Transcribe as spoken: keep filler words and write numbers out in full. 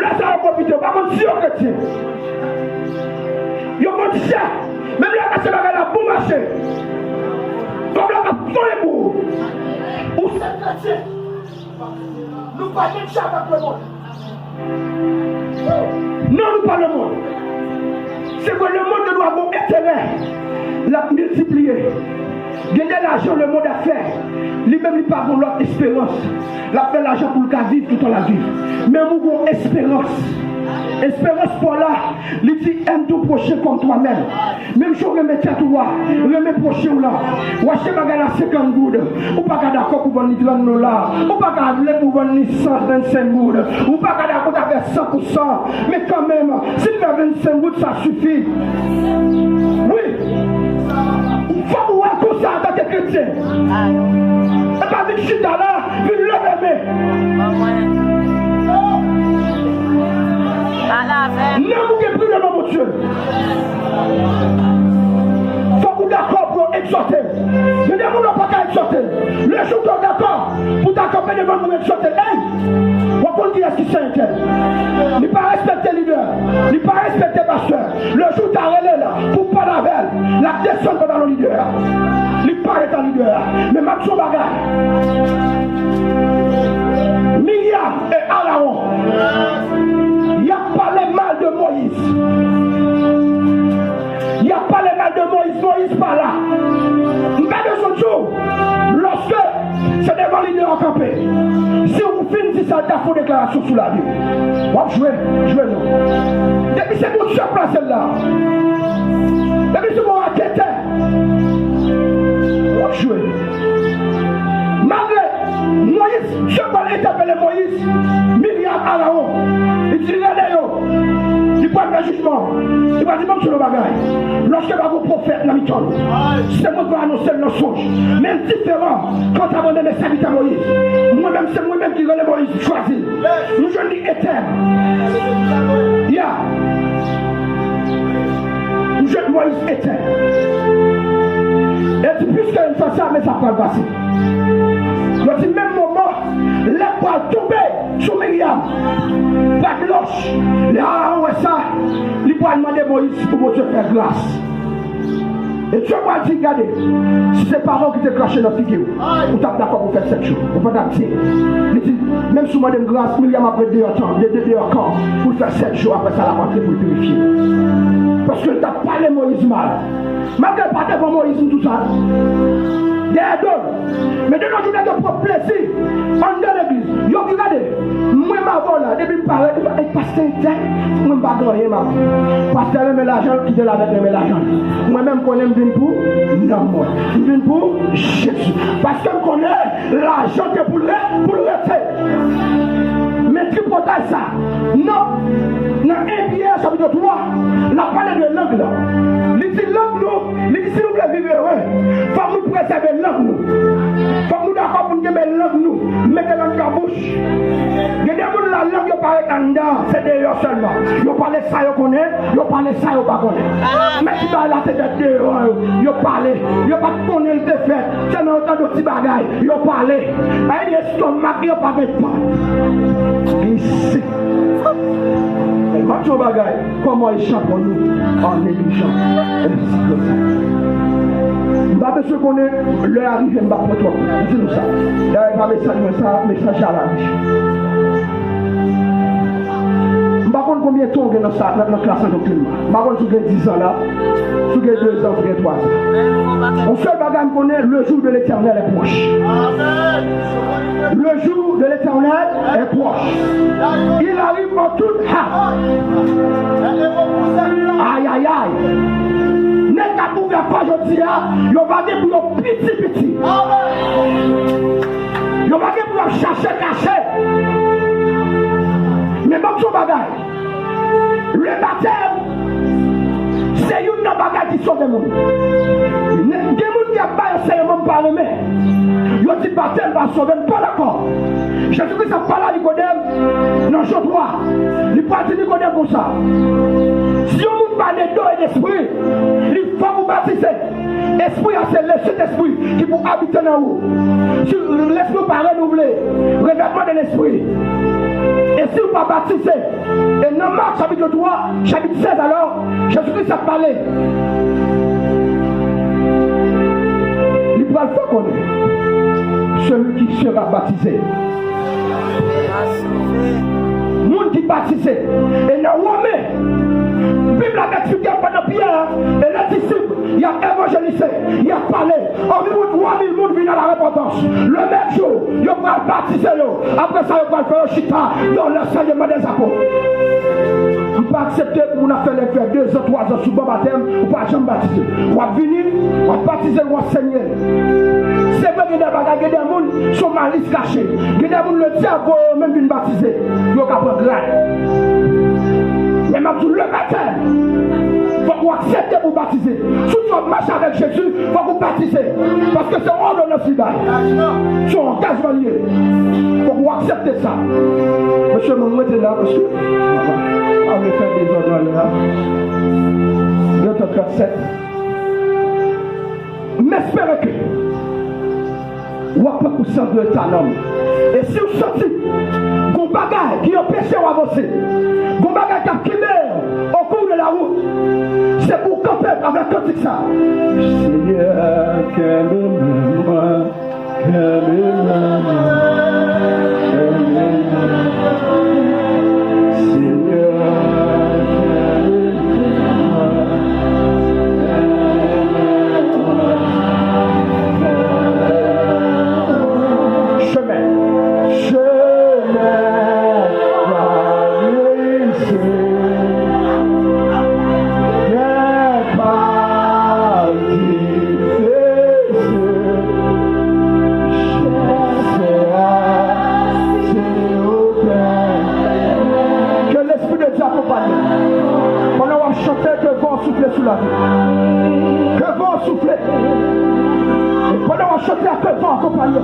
Lè sa yo pwofite, yo pa konn si yo kretyen. Yo konn chè. Menm lè yo pase bagay la bon mache. Kòb la ap fon pou ou. Ou se kretyen. Nou pa menm jan avèk lemonn. Non, nou pa lemonn. Se ke lemonn gen dwa gon enterè. L ap miltipliye. Gen de lajan lemonn ap fè. Li menm li pa gon lòt esperans. L ap fè lajan pou l ka viv toutan l ap viv. Men ou gon esperans. Esperans pa w la, li di, aime ton prochain comme toi-même. Menm jan w renmen tèt ou a, renmen pwochen w lan. W achte bagay la senkant goud, ou pa ka dakò pou vann li trant dola. Ou pa ka vle pou vann li san vennsenk goud. Ou pa ka dakò ta fè san pou san. Men kanmenm, si l fè vennsenk goud, sa sifi. Wi. Fòk ou wè konsa antanke kretyen. E pa vin chita la, vin leve men. Nanm ou gen pri devan Bondye. Fòk ou dakò pou yo egzòte l. Gen de moun yo pa ka egzòte l. Lejou ke w dakò pou w ta kanpe devan l pou w egzòte l. Ey! W ap konn kiyès ki se entèl. Li pa respekte lidè. Li pa respekte pastè. Lejou w ta rele l pou w pale avè l, l ap desann pantalon lidè a. Li pa ret an lidè a. Men m ap di w yon bagay. Miryam e Arawon, y ap pale mal de Moyiz. Y ap pale mal de Moyiz, Moyiz pa la. M pa bezwen di w, lòske se devan lidè w kanpe. Si w fin di sa, l ta fè yon deklarasyon sou lavi w. W ap jwe, jwe non. Depi se Bondye k plase l la. Depi se yon raketè. W ap jwe. Malgre Moyiz, Dye pral entèpele Moyiz, Miryam, Arawon. Li di, rele yo. Li pral fè jijman. Li pral di, ban m di nou yon bagay. Lòske pa gon pwofèt nan mitan nou, se mwen k va anonse l nan sonj. Men l diferan kan w ta mande men sèvitè Moyiz. Mwen menm, se mwen menm ki rele Moyiz, m chwazi l. Nou jwenn li etèn. Ya. M jwenn Moyiz etèn. E di, piske l fè sa, men sa pral pase. Yo di menm moman, lè pral tonbe sou Miryam, pa dlo. Lè Arawon wè sa, li pral mande Moyiz pou Bondye fè gras. E Dye pral di, gade, si se pa mwen ki te krache nan figi w, ou t ap dakò pou fè sèt jou. Ou pa t ap di. Li di, menm si w mande m gras, Miryam ap ret deyò tan, de, de, deyò kan, pou l fè sèt jou, apre sa l ap antre pou l pirifye. Paske l t ap pale Moyiz mal. Malgre l pa devan Moyiz, m di w sa. Dèyè do l. Men de nos jours, nèg yo pran plezi anndan legliz. Yo di, gade, mwen m avè w la, depi m parèt, e pastè entèl, mwen m pa gen anyen m ap di. Pastè renmen lajan l, kite l avèk renmen lajan l. Mwen menm, m konnen m vin pou nanm mwen. M vin pou Jezi. Paske m konnen lajan te pou l re-, pou l rete. Men tripotay sa, nan, nan en Pyè chapit twa, l ap pale de lang lan. Li di lang nou, li di si nou vle viv ere, fòk nou prezève lang nou. Fòk nou dakò pou n kenbe lang nou, mete l anndan bouch. Gen de moun la, lang yo pa ret anndan, se deyò sèlman. Yo pale sa yo konnen, yo pale sa yo pa konnen. Men ti bagay la te fèt deyò yo, yo pale. Yo pa t konnen l te fèt, sèlman yo tande yon ti bagay, yo pale. Ay, estomak yo pa gen pòt. Glise. M ap di yon bagay, kòman echapon nou an neglijan? M pa bezwen konnen lè a rive, m pa pran twòp. M di nou sa. Dayè, pa mesaj mwen sa, mesaj a la bouch. M pa konn konbyen tan w gen nan sa, nan, nan klas an doktrin. M pa konn si w gen dizan la, si w gen dezan, si w gen twazan. Yon sèl bagay m konnen, le jour de l'Éternel est proche. Le jour de l'Éternel est proche. Il arrive en toute hâte. Ay, ay, ay. Nèg k ap ouvè kò jodi a, yo pa gen pou yo piti piti. Yo pa gen pou yo ap chache kache. Men ban m di yon bagay. Le batèm, se youn nan bagay ki sove moun. Gen moun ki ap bay ansèyman m pa renmen. Yo di batèm pa sove m, pa dakò. Jezi Kris ap pale a Nikodèm nan Jan twa. Li pral di Nikodèm konsa, si yon moun pa ne d'eau et d'esprit, li fòk ou batize. Espri a se Lesentespri ki pou abite nan ou. Si lespri w pa renouvle, revètman de lespri, e si w pa Batize. E nan Mak chapit twa, chapit sèz, alò, Jezi Kris ap pale. Li pral fè konnen celui qui sera baptisé. Moun ki batize. E nan Women, Bib la eksplike pandan Pyè e lè disip y ap evanjelize, y ap pale. Anviwon twa mil moun vin a la repantans. Le menm jou, yo pral batize yo. Apre sa, yo pral fè yo chita dans l'enseignement des apôtres. M pa aksepte pou moun ap fè lè fè de zan, twa zan sou ban batèm, ou pa janm batize. W ap vini, w ap batize, w ap sèye. Se vre, gen de bagay, gen de moun, se yon malis kache. Gen de moun, le dyab voye yo menm vin batize. Yo ka pran grad. Men m ap di w, le batèm, fòk ou aksepte pou w batize. Si w t ap mache avèk Jezi, fòk ou batize. Paske se yon òdonans li bay. Se yon angajman li ye. Fòk ou aksepte sa. Mesye, mwen rete la, paske pa vle fè dezòd nan lè a. Gentan trant sèt. M espere ke w ap pran konsyan de eta nanm. E si w santi gon bagay ki anpeche w avanse, gon bagay k ap kenbe w o kou de la wout, se pou w kanpe avèk kantik sa. Senyè, kenbe men mwen, kenbe men mwen, kenbe men mwen. Senyè, kenbe men mwen. Chemen. Chemen la glise. Kè pa divize. Chèche a se ouvè. Ke Lespri de Dye akonpaye. Pandan w ap chante, ke van an soufle sou lavi. Ke van an soufle. E pandan w ap chante, ke van an akonpaye.